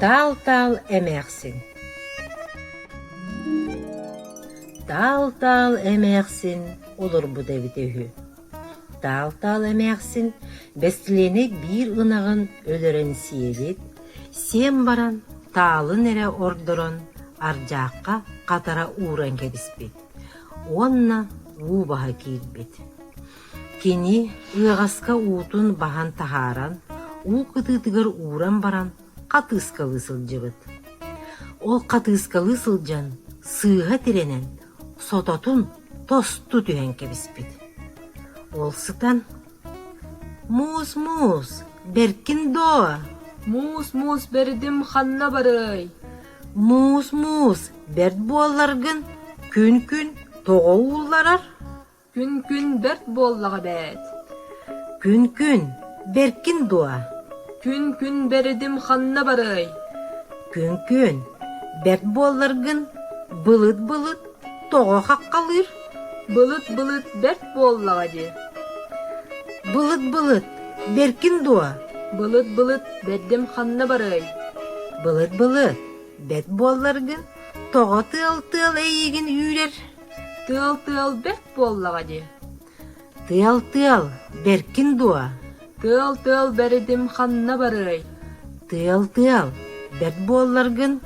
Таал-таал эмээхсин Таал-таал эмээхсин олорбут эбитэ үһү. Таал-таал эмээхсин бэстилиэнэй биир ынаҕын өлөрөн сиэбит, сиэн баран таалын эрэ ордорон ардьаахха хатара ууран кэбиспит уонна уу баһа киирбит. Кини ыаҕаска уутун баһан таһааран, уу кытыытыгар ууран баран хатыыскалыы сылдьыбыт. Ол хатыыскалыы сылдьан сыыһа тирэнэн сототун тосту түһэн кэбиспит. Ол сытан «Муус-муус, бэркин доо?» «Муус-муус бэрдим ханна барыай?» «Муус-муус, бэрт буолларгын күн-күн тоҕо уулларар?» Күн-күн бэрт буоллаҕа эбээт Күн-күн, бэркин дуо? Күн-күн бэридим ханна барыай? Күн-күн, бэрт буолларгын, былыт-былыт тоҕо хаххалыыр? Былыт-былыт бэрт буоллаҕа дии Былыт-былыт, бэркин дуо? Былыт-былыт бэрдим ханна барыай? Былыт-былыт, бэрт буолларгын, тоҕо тыал-тыал эйиигин үүрэр? Тыал-тыал бэрт буоллаҕа дии Тыал-тыал, бэркин дуо? Тыал-тыал бэридим ханна барыай? Тыал-тыал, бэрт буолларгын,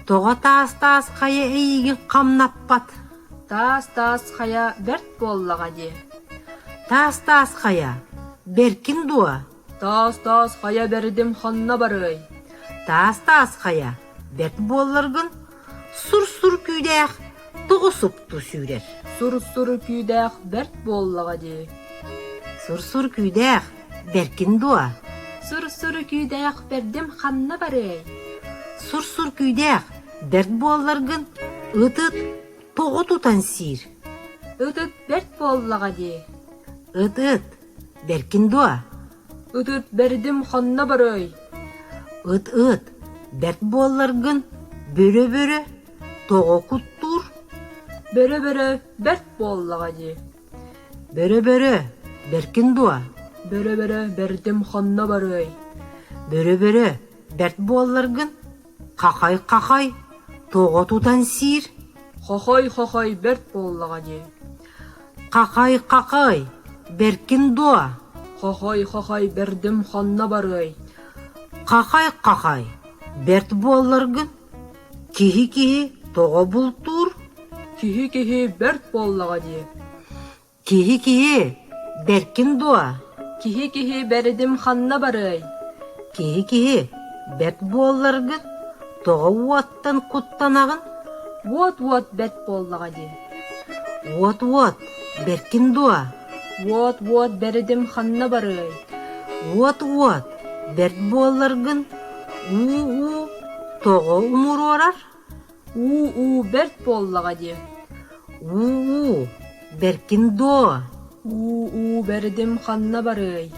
тоҕо таас-таас хайа эйиигин хамнаппат? Таас-таас хайа бэрт буоллаҕа дии Таас-таас хайа, бэркин дуо? Таас-таас хайа бэридим ханна барыай? Таас-таас хайа, бэрт буолларгын, сур-сур күүдээх тоҕо супту сүүрэр? Сур-сур күүдээх бэрт буоллаҕа дии Сур-сур күүдээх бэркин дуо? Сур-сур күүдээх бэрдим ханна барыай? Сур-сур күүдээх бэрт буолларгын ыт-ыт тоҕо тутан сиир? Ыт-ыт бэрт буоллаҕа дии Ыт-ыт бэркин дуо? Ыт-ыт бэрдим ханна барыай? Ыт-ыт бэрт буолларгын бөрө-бөрө тоҕо куттуур? Бөрө-бөрө бэрт буоллаҕа дии Бөрө-бөрө бэркин дуо? Бөрө-бөрө бэрдим ханна барыай? Бөрө-бөрө бэрт буолларгын хахай-хахай тоҕо тутан сиир? Хохой-хохой бэрт буоллаҕа дии Хахай-хахай, бэркин дуо? Хохой-хохой бэрдим ханна барыай? Хахай-хахай, бэрт буолларгын, киһи-киһи тоҕо бултуур? Киһи-киһи бэрт буоллаҕа дии Киһи-киһи, бэркин дуо? Киһи-киһи бэрдим ханна барыай? Киһи-киһи, бэрт буолларгын, тоҕо уоттан куттанаҕын? Уот-уот бэрт буоллаҕа дии Уот-уот, бэркин дуо? Уот-уот бэрдим ханна барыай? Уот-уот, бэрт буолларгын, уу-уу тоҕо умуруорар? Уу-уу бэрт буоллаҕа дии Уу-уу, бэркин дуо? Уу-уу бэрдим ханна барыай?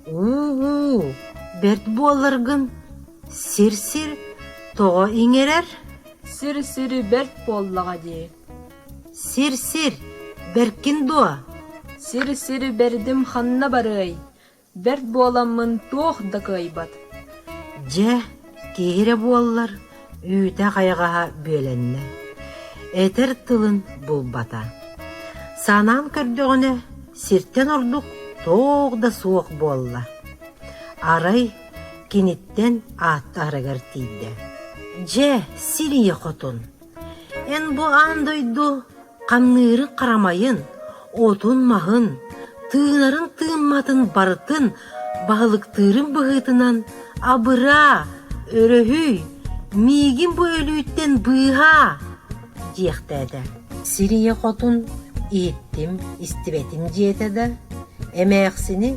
Уу-уу, бэрт буолларгын, сир-сир тоҕо иҥэрэр? Сир-сир бэрт буоллаҕа дии Сир-сир, бэркин дуо? Сир-сир бэрдим ханна барыай? Бэрт буоламмын туох да кыайбат Дьэ, киһи эрэ буоллар, үүтэ-хайаҕаһа бүөлэннэ, этэр тылын булбата. Санаан көрдөҕүнэ, сиртэн ордук туох да суох буолла. Арай киниттэн ааттаһарыгар тиийдэ: «Дьэ, сир ийэ хотун, эн бу аан дойду Хамныырын-харамайын, отун-маһын, тыынарын-тыымматын барытын баһылыктыырын быһыытынан абыраа, өрөһүй, миигин бу өлүүттэн быыһаа диэхтээтэ. Сир ийэ хотун иһиттим, истибэтим диэтэ да, эмээхсини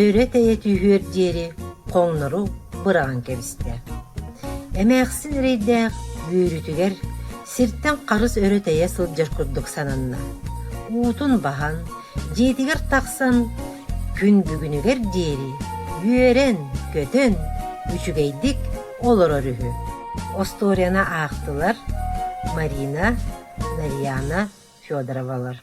өрө тэйэ түһүөр диэри хоҥнору быраҕан кэбистэ. Эмээхсин эрэйдээх үөрүүтүгэр сиртэн харыс өрө тэйэ сылдьар курдук сананна. Уутун баһан, дьиэтигэр тахсан, күн бүгүнүгэр диэри үөрэн-көтөн, үчүгэйдик олорор үһү. Остуоруйаны аахтылар Марина, Нарьяна Федоровалар.